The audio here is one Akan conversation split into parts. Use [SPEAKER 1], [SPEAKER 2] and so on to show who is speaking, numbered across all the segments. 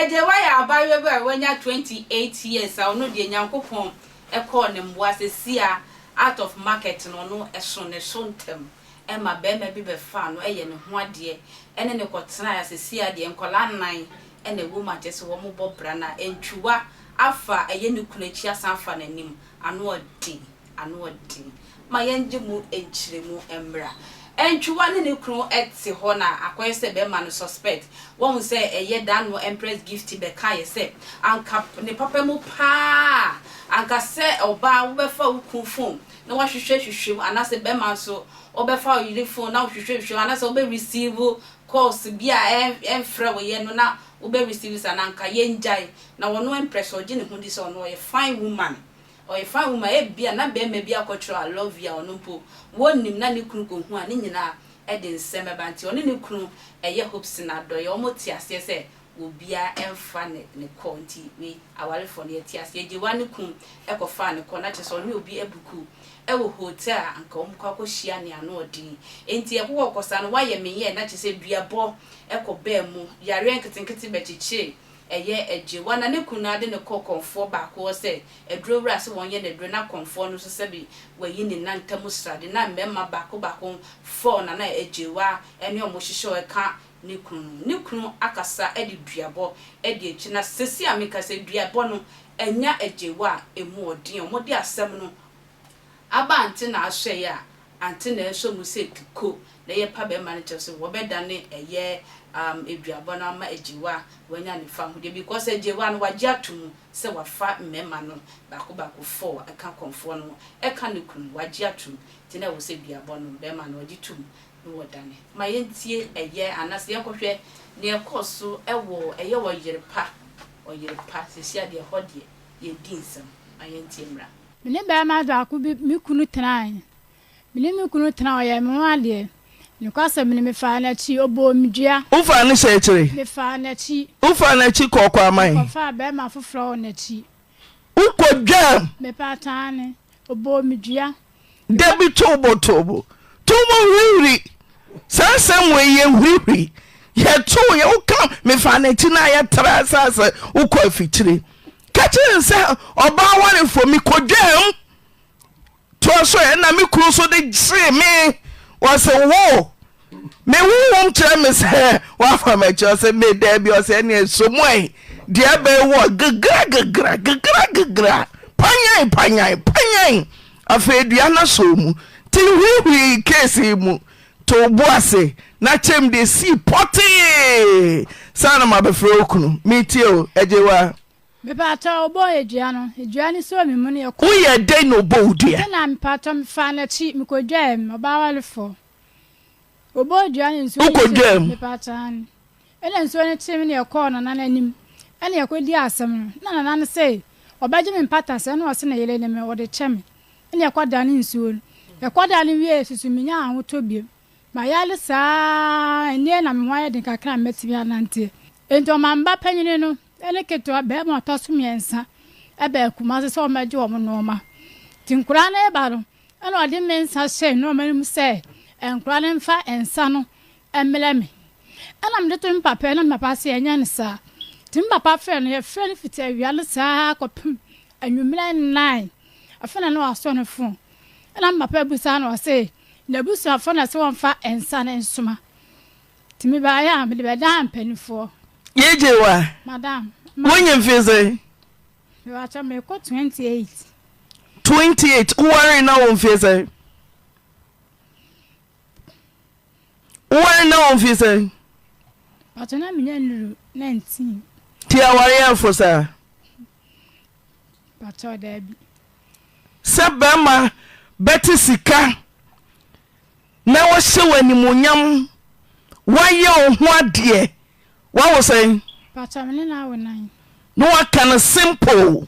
[SPEAKER 1] Agyewa yɛ abaayewa bi a wanya 28 years a ɔno deɛ Nyankopɔn kɔɔ ne mmoa sesia out of market no ɔno ɛso ne so ntɛm ɛma barima bi bɛfaa no ɛyɛ ne ho adeɛ ɛne no kɔtenaeɛ a sesia deɛ nkwadaa nnan ɛna ɛwɔ mu a kyerɛ sɛ wɔn bɔ bra na ntwiwa afa ɛyɛ ne kunu akyi asan afa n'anim ano ɔden. Anoɔden. Ma yɛngye mu nkyerɛmu mmra. Antwiwa ne ne kunu te hɔ na akɔyɛ sɛ bɛrima no suspect. Wahu sɛ ɛyɛ da no Empress Gifty bɛkaeɛ sɛ anka ne papa mu paa anka sɛ ɔbaa wobɛfa wo kunu phone na wahwehwɛ hwehwɛ mu anaasɛ bɛrima nso wobɛfa wo yere phone na wohwehwɛ hwehwɛ mu anaasɛ wobɛ receive calls bi a ɛmfrɛ wo yɛ no na wobɛ receive saa no anka yɛngyae. Na ɔno Empress ɔgye ne ho di sɛ ɔno ɔyɛ fine woman. Ɔyɛ fine woman, ebia na barima bi akɔkyerɛw I love you a ɔno mpo wɔnnim na ne kunu kɔhu a ne nyinaa de nsɛm bɛba nti ɔne ne kunu ɛyɛ Hopeson adɔeɛ wɔn te aseɛ sɛ obiara mfa ne ne kɔ nti wei awarefoɔ no yɛte aseɛ Gyewa ne kun kɔfaa ne kɔ na kyerɛ sɛ ɔne obi abuku wɔ hotel a anka wɔn kɔ akɔhyia ne ano ɔden nti ɛkokɔ kɔ saa no wayɛ menyɛ na kyerɛ sɛ duabɔ kɔ baa mu yareɛ nketenkete bɛkyekyee Ɛyɛ agyewa na ne kunu ara de no kɔɔ kɔmfoɔ baako hɔ sɛ aduro wura sɛ wɔnyɛ no aduro na kɔmfoɔ no nso sɛbe wayi ne nan ntam srade na mmarima baako baako fɔɔ na na agyewa ne wɔn hyehyɛ ɛka ne kunu no. Ne kunu akasa de duabɔ adi akyi na sɛsi a meka sɛ duabɔ no anya agyewa a ɛmu ɔden a wɔde asɛm no aba ante na asɔeɛ a ante na ɛsɔ mu sɛ kiko na ɛyɛ pa bɛrima no kyɛw sɛ wɔbɛdane ɛyɛ um aduabɔ no ama agyewa wanya ne fahodeɛ because agyewa no wagye ato mu sɛ wafa mmarima no baako baako four ɛka kɔmfoɔ no ho ɛka ne kunu wagye ato mu nti na ɛwɔ sɛ duabɔ no bɛrima no ɔgye to mu na wɔdane. Ma yɛntie ɛyɛ anaasɛ yɛnkɔhwɛ nea ɛkɔɔ so ɛwɔ ɛyɛ ɔyere pa ɔyere pa seesei a deɛ ɛhɔ deɛ yɛdi nsɛm ma yɛntie mmra.
[SPEAKER 2] Me ne barima baako bi, me kunu tenae. Me ne me kunu tenae, ɔyɛɛ me ho adeɛ. Nokwasɛm ni, mefaa n'akyi, ɔbɔɔ me dua.
[SPEAKER 3] Wofaa ne hyɛ akyire?
[SPEAKER 2] Mefaa n'akyi.
[SPEAKER 3] Wofaa n'akyi kɔɔ Kwaman?
[SPEAKER 2] Mekɔfaa barima foforɔ wɔ n'akyi.
[SPEAKER 3] Wokɔdwaam?
[SPEAKER 2] Mepaataa no, ɔbɔɔ me dua.
[SPEAKER 3] Dabi tobo tobo tobo hurihuri saa asɛm wei yɛ hurihuri yɛtoo yɛ woka mefaa n'akyi na yɛtra sɛ sɛ wokɔ afikyire ka kyerɛ no sɛ ɔbaa warefoɔ mekɔdwaam toa so ɛ na me kunu nso de gyee me wɔse wo me honhom kyerɛ me sɛ woafa m'akyi ɔse me daabi ɔse ɛneɛ sɔ mu ɛ deɛ ɛbɛn wɔ gegra gegra gegra gegra panyan panyan panyan afei dua no asɔ mu nti huihui keesi yi mu to bo ase na kyɛm deɛ sii pɔtee saa na mabɛfrɛ wo kunu metie o agyewa
[SPEAKER 2] Mepaatɔ ɔbɔɔ yɛ dua no, dua no sɔɔ me mu no yɛ kɔ.
[SPEAKER 3] Woyɛ dɛn na ɔbɔ wo dua?
[SPEAKER 2] Ante na mepaatɔ mefaa n'akyi mekɔ dwaam, ɔbaa warefoɔ. Ɔbɔɔ dua no nsuo no
[SPEAKER 3] Wokɔ dwaam?
[SPEAKER 2] Mepaatɔ aane. Ɛna nsuo no kyee me na yɛkɔɔ nana no anim ɛna yɛkɔ dii asɛm no. Na nana no se ɔbɛgye me mpatasɛm ɛna ɔse ne yere ne me ɔde kyɛ me. Ɛna yɛkɔ dane nsuo no. Yɛkɔ dane wieɛ susu menyaa ahotɔ biom. Mayare saa ara, ɛnneɛ na me ho ayɛ den kakra a mɛtumi ananteɛ. Enti ɔmaa me ba panin no ne ketewa barima a ɔtɔ so mmiɛnsa baa Kumasi sɛ wɔmmɛgye wɔn nnoɔma. Nti nkwadaa no reba no, ɛna ɔde me nsa hyɛɛ nnoɔma no mu sɛ nkwadaa no mfa nsa no mmrɛ me. Ɛna mede too me papa na me papa se ɛnyɛ no saa. Nti me papa frɛɛ no, yɛfrɛɛ no fiti awia no saa ara kɔpem anwummerɛ nnan. Afei na na wasɔ ne fon. Ɛna me papa bisaa no, ɔse N'abusuafoɔ na ɛsɛ wɔmfa nsa no nsoma. Nti mebaeɛ a, mede bɛdaa mpanimfoɔ.
[SPEAKER 3] Yegye wa.
[SPEAKER 2] Madam.
[SPEAKER 3] Wonyi mfe sɛn?
[SPEAKER 2] Mebakyɛ mekɔ 28.
[SPEAKER 3] 28 wowaree na wo mfe sɛn? Wowaree na wo mfe sɛn?
[SPEAKER 2] Bakyɛ na menya nnuru 19.
[SPEAKER 3] Ti aware yɛ fo saa?
[SPEAKER 2] Pakyɛw daabi.
[SPEAKER 3] Sɛ bɛrima bɛte sika na wahyɛ wo animuonyam, wayɛ wo ho adeɛ, wawo sɛn?
[SPEAKER 2] Pakyɛw me ne no awo nan.
[SPEAKER 3] Na waka no simple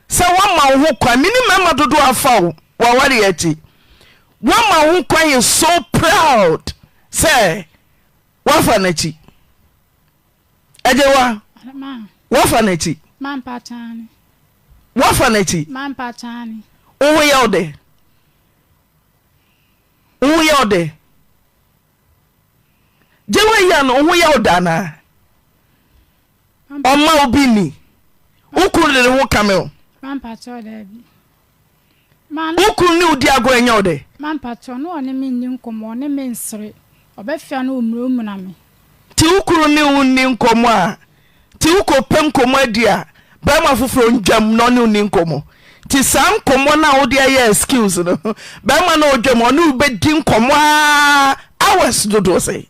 [SPEAKER 3] sɛ wama wo ho kwan, menim mmarima dodoɔ afa wo w'awareɛ akyi, wama wo ho kwan yɛ so proud sɛ wafa n'akyi. Agyewa, woafa n'akyi? Woafa n'akyi? Wo ho yɛ wo dɛ? Wo ho yɛ wo dɛ? Gyewa yi ano, wo ho yɛ wo dɛ anaa? Ɔmma wo bi nni. Wo kunu de ne ho kame wo.
[SPEAKER 2] Mampakyɛw daabi.
[SPEAKER 3] Wo kunu ne wo di agorɔ ɛnyɛ wo dɛ?
[SPEAKER 2] Mampakyɛw ne ɔne me nni nkɔmmɔ, ɔne me nsere. Ɔbɛfia na ɔmmunamuna me.
[SPEAKER 3] Nti wo kunu ne wo nni nkɔmmɔ a, nti wokɔpɛ nkɔmmɔ adi a, barima foforɔ ndwam na ɔne wo nni nkɔmmɔ. Nti saa nkɔmmɔ no a wode ayɛ excuse no, barima no a ɔdwam ɔne wo bɛdi nkɔmmɔ ara hours dodoɔ sɛn?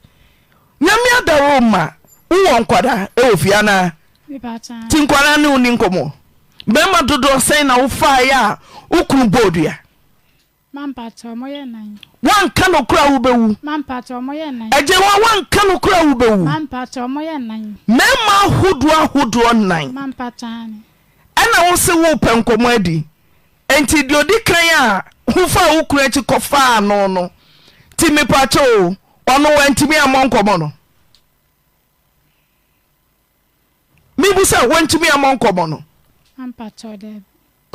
[SPEAKER 3] Nyame adaworo ma wowɔ nkwadaa wɔ fie anaa? Nti nkwadaa ne wo nni nkɔmmɔ? Mmarima dodoɔ sɛn na wofaeɛ a wo kunu bɔɔ dua? Woanka nokorɛ a wobɛwu. Agyewa woanka nokorɛ a wobɛwu. Mmarima ahodoɔ ahodoɔ nan ɛna wo se wopɛ nkɔmmɔ adi. Enti deɛ ɔdi kan a wofaa wo kunu akyi kɔfaa no no, nti mepakyɛ o, ɔno wantumi ammɔ nkɔmmɔ no? Mebu sɛ wantumi ammɔ nkɔmmɔ no?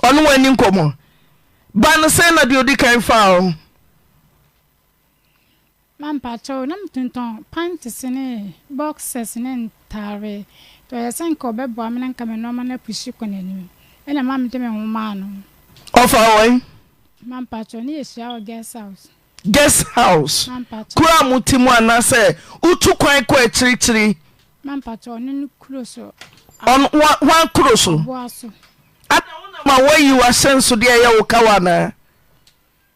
[SPEAKER 3] Ɔno wanni nkɔmmɔ. Ba no sɛn na deɛ ɔdi kan faa wo?
[SPEAKER 2] Ma mpakyɛw, na metontɔn panties ne boxers ne ntaare. Nti ɔyɛ sɛ nka ɔbɛboa me na nka me nnoɔma no apushi kɔ n'anim. Ɛna ɛma mede me ho maa no.
[SPEAKER 3] Ɔfaa wo wɛn?
[SPEAKER 2] Ma mpakyɛw, ne yɛhyia wɔ guest house.
[SPEAKER 3] Guest house?
[SPEAKER 2] Ma mpakyɛw.
[SPEAKER 3] Kuro a mote mu anaasɛ wotu kwan kɔ akyirikyiri?
[SPEAKER 2] Ma mpakyɛw, ɔno ne kuro so.
[SPEAKER 3] Ɔno, hwan kuro so?
[SPEAKER 2] Ɔboa so.
[SPEAKER 3] Ada wonam a woayi w'ahyɛnsodeɛ a ɛyɛ wo kawa anaa?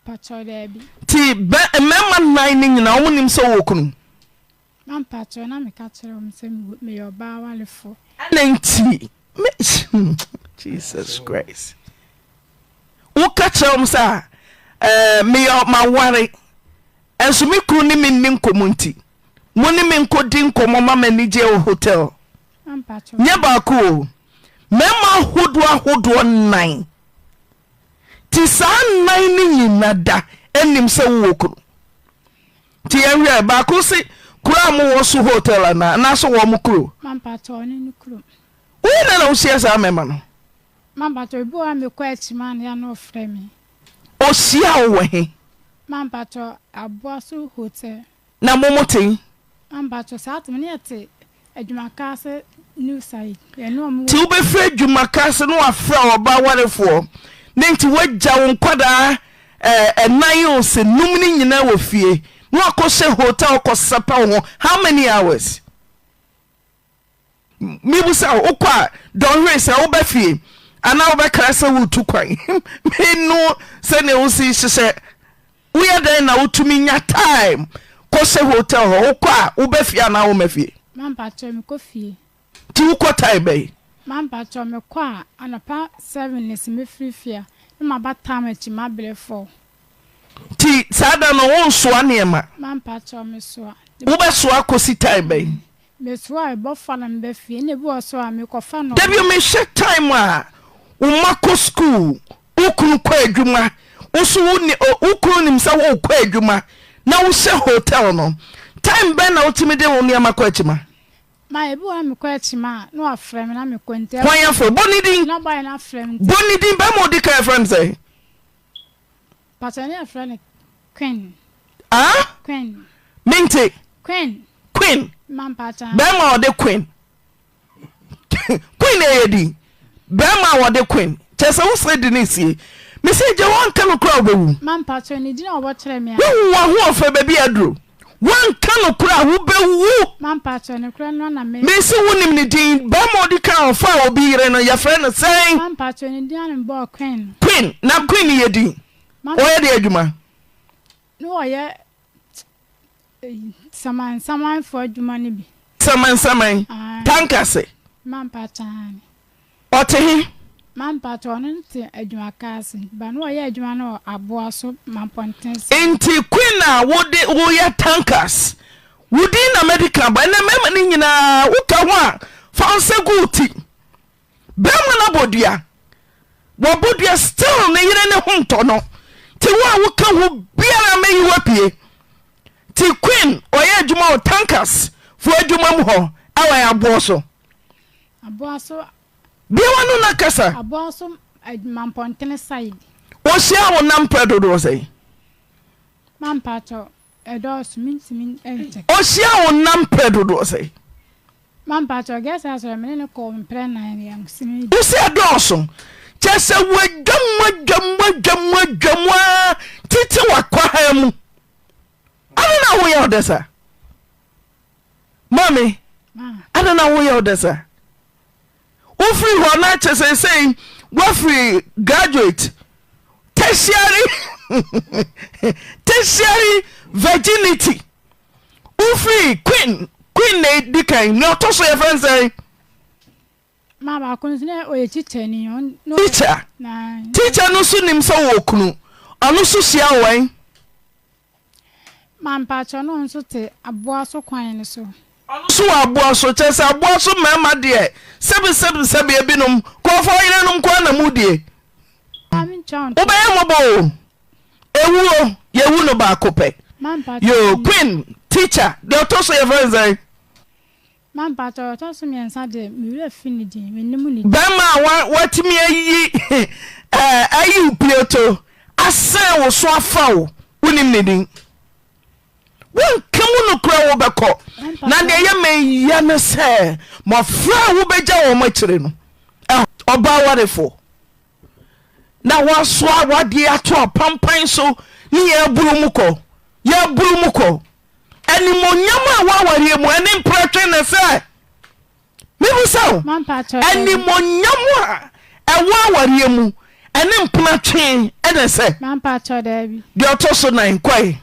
[SPEAKER 2] Mpakyɛw daabi.
[SPEAKER 3] Nti bɛ mmarima nan no nyinaa wɔn nim sɛ wowɔ kunu?
[SPEAKER 2] Na mpakyɛw na meka kyerɛ wɔn sɛ meyɛ ɔbaa warefo.
[SPEAKER 3] Ɛna nti me Jesus Christ woka kyerɛ wɔn sɛ ɛɛ meyɛ maware nso me kunu ne me nni nkɔmmɔ nti mo ne me nkɔdi nkɔmmɔ ma m'ani gye wɔ hotel. Nyɛ baako o mmarima ahodoɔ ahodoɔ nan. Nti saa nnan no nyina da nnim sɛ wowɔ kunu. Nti yɛnhwɛ, baako se kuro a mowɔ so hotel anaa, anaasɛ wɔ mo kuro?
[SPEAKER 2] Mampakyɛ ɔne ne kurom.
[SPEAKER 3] Woyɛ dɛn na wohyia saa mmarima no?
[SPEAKER 2] Mampakyɛ obi wɔ hɔ a mekɔ akyi ma no ya na ɔfrɛ me.
[SPEAKER 3] Ɔhyia wo wɔ he?
[SPEAKER 2] Mampakyɛ Aboaso hotel.
[SPEAKER 3] Na mo mo te?
[SPEAKER 2] Mampakyɛ saa te me ne yɛte Adwumaka ase new side yɛne ɔmo wɔ.
[SPEAKER 3] Nti wobɛfiri adwumaka ase na wafrɛ ɔba warefoɔ ne nti woagya wo nkwadaa ɛnan o se num no nyinaa wɔ fie na wakɔhyɛ hotel kɔ sɛpɛ wo ho how many hours? Mebisa wo, wokɔ a dɔnhwere sɛ woba fie anaa wobɛkra sɛ woretu kwan? Menu sɛnea wosi hyehyɛ. Woyɛ dɛn na wotumi nya time kɔhyɛ hotel hɔ? Wokɔ a woba fie anaa womma fie?
[SPEAKER 2] Mampakyɛw mekɔ fie.
[SPEAKER 3] Nti wokɔ time bɛn?
[SPEAKER 2] Mampakyɛw mekɔ a anɔpa 7 ne sɛ mefiri fie a na maba time akyi mabrɛ 4.
[SPEAKER 3] Nti saa da no wonsoa nneɛma?
[SPEAKER 2] Mampakyɛw mesoa.
[SPEAKER 3] Wobɛsoa akɔsi time bɛn?
[SPEAKER 2] Mesoa a ɛbɔ fa na meba fie ɛna ebi wɔ so a mekɔfa no.
[SPEAKER 3] Dabio mehwɛ time a wo mma kɔ school wo kunu kɔ adwuma wo so wo ni wo kunu nim sɛ wokɔ adwuma na wohyɛ hotel no time bɛn na wotumi de wo nneɛma kɔ akyima.
[SPEAKER 2] Ma ebi wɔ hɔ a mekɔ akyima a na wafrɛ me na mekɔ nti.
[SPEAKER 3] Hwan afrɛ bɔ ne din.
[SPEAKER 2] Na ɔbaeɛ no afrɛ me nti.
[SPEAKER 3] Bɔ ne din bɛrima odi kan yɛfrɛ no sɛn.
[SPEAKER 2] Pastor ne yɛfrɛ no Queen.
[SPEAKER 3] Ah?
[SPEAKER 2] Queen.
[SPEAKER 3] Mente.
[SPEAKER 2] Queen.
[SPEAKER 3] Queen.
[SPEAKER 2] Mampacha.
[SPEAKER 3] Bɛrima a ɔde Queen. Queen ɛyɛ din. Bɛrima a ɔde Queen. Kyɛ sɛ wosɛ di ne sie. Mese gye wanka no koraa wobɛwu.
[SPEAKER 2] Mampacha ne din a wɔbɔkyerɛ me a.
[SPEAKER 3] Wohu w'ahoɔfɛ baabi aduro. Wanka no koraa wobɛwu.
[SPEAKER 2] Mampacha ne korɛ no na me.
[SPEAKER 3] Mese wonim ne din. Bɛrima ɔdi kan a ɔfaa obi yere no yɛfrɛ no sɛn?
[SPEAKER 2] Mampacha ne din a na mebɔɔ Queen.
[SPEAKER 3] Queen na Queen yɛ din. Ɔyɛ deɛ adwuma?
[SPEAKER 2] Ne ɔyɛ samansamanfoɔ adwuma no bi.
[SPEAKER 3] Samansaman? Tankase?
[SPEAKER 2] Mampakyɛ aane.
[SPEAKER 3] Ɔte he?
[SPEAKER 2] Mampakyɛ ɔno no te adwumaka ase ba ne ɔyɛ adwuma no wɔ aboa so mampɔnten so.
[SPEAKER 3] Nti Queen a wode woyɛ tankas wo din na madi kan bɔ ɛnɛ mmarima no nyinaa woka ho a fa wo nsa gu wo ti. Bɛrima no abɔ dua wabɔ dua still ne yere ne ho ntɔ no nti wo a woka ho biara mɛyi wo apue nti Queen ɔyɛ adwuma wɔ tankers fo adwuma mu hɔ ɛwɔ yɛ aboɔ so.
[SPEAKER 2] Aboa so.
[SPEAKER 3] Bia wano na kasa.
[SPEAKER 2] Aboa so mampɔntene side.
[SPEAKER 3] Wɔhyia wo nam pɛ dodoɔ sɛn?
[SPEAKER 2] Mampakyɛw ɛdɔɔso mentumi nkyɛ.
[SPEAKER 3] Ɔhyia wo nam pɛ dodoɔ sɛn?
[SPEAKER 2] Ma mpakyɛw guest house hɔ me ne no kɔɔ mprɛ nan no yɛansi me da.
[SPEAKER 3] Wo se ɛdɔɔso kyerɛ sɛ wadwam wadwam wadwam wadwam aa tete wakwaha mu adɛn na woyɛ wo dɛ saa maame adɛn na woyɛ wo dɛ saa wofiri hɔ na kyɛ sɛ sei woafiri graduate tertiary tertiary virginity wofiri queen queen na edi kan nea ɔtɔ so yɛfrɛ no sɛn.
[SPEAKER 2] Maa baako nso na ɔyɛ tikyani.
[SPEAKER 3] Teacher teacher no nso nim sɛ wɔ kunu ɔno nso hyia wɔ ɛn.
[SPEAKER 2] Ma mpakyɛw na ɔno nso te aboa so kwan no so.
[SPEAKER 3] Ɔno nso wɔ aboa so kyerɛ sɛ aboa so mmarima deɛ sɛbi sɛbi sɛbi ebinom nkurɔfoɔ yerenom nko ara na modie. Wobɛyɛ mmɔbɔ o. Ewuo yɛwu no baako pɛ. Yoo queen teacher deɛ ɔtɔ so yɛfrɛ no sɛn?
[SPEAKER 2] Ma mpakyɛw ɔtɔ so miɛnsa deɛ me werɛ fi ne din me nim ne din.
[SPEAKER 3] Bɛrima a watumi ayi ɛɛ ayi wo pieto asɛn wo so afa wo wonim ne din wonka mu nokorɛ wobɛkɔ na deɛ ɛyɛ me ya ne sɛ mmɔfra a wobɛgya wɔn akyire no ɔbaa warefoɔ na woasoa w'adeɛ ato apampan so ne yɛaburu mu kɔ yɛaburu mu kɔ animonyam a woawareɛ mu ɛne mprɛtwe ne sɛ mebisa wo animonyam a ɛwɔ awareɛ mu ɛne mpena twe ɛne sɛ deɛ ɔtɔ so nan kɔe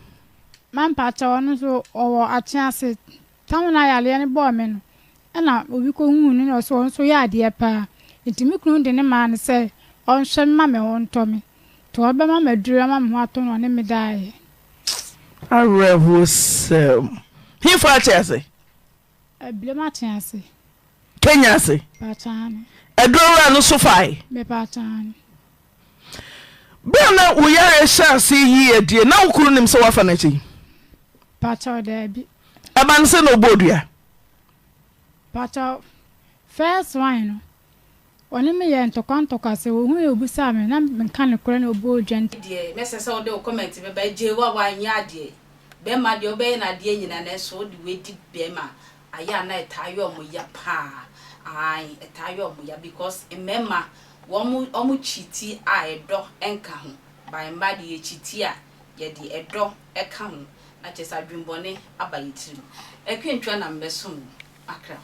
[SPEAKER 2] mampakyɛ ɔno nso ɔwɔ akyease tam na yareɛ no bɔɔ me no Ɛna obi kɔhuu no na ɔse ɔno nso ɔyɛ adeɛ paa nti me kunu de no maa no sɛ ɔnhwɛ me ma me ho ntɔ me nti ɔbɛma me aduro ama me ho atɔ no ɔne me daeɛ.
[SPEAKER 3] Awerɛhosɛm. Hefa ate ase?
[SPEAKER 2] Abilem ate ase.
[SPEAKER 3] Kenya ase?
[SPEAKER 2] Mepatwa aane.
[SPEAKER 3] Aduro wura no so fae?
[SPEAKER 2] Mepatwa aane.
[SPEAKER 3] Berɛ a na wo yareɛ hyɛɛ aseɛ yii adie na wo kunu nim sɛ woafa no akyi?
[SPEAKER 2] Pakyɛw daabi.
[SPEAKER 3] Ɛba no sɛ na ɔbɔɔ dua?
[SPEAKER 2] Pakyɛw, first one no, ɔne me yɛɛ ntɔkwa ntɔkwa sɛ ohuu yɛ obisaa me na menka nokorɛ na ɔbɔɔ dwa nti.
[SPEAKER 1] Deɛ mɛsɛ sɛ wode wo comment bɛba gyee wo a wanyɛ adeɛ bɛɛma deɛ wobɛyɛ no adeɛ nyina nanso wode wei di bɛɛma ayɛ a na ɛtaa yɛ ɔmo ya paa ae ɛtaa yɛ ɔmo ya because mmɛɛma wɔn ɔmo kyiti a ɛdɔ nka ho by mmaa deɛ yɛkyiti a yɛde ɛdɔ ɛka ho na kyerɛ sɛ adwenbɔne aba yɛ tirim. Ɛkwentua na mebɛsom wo akra.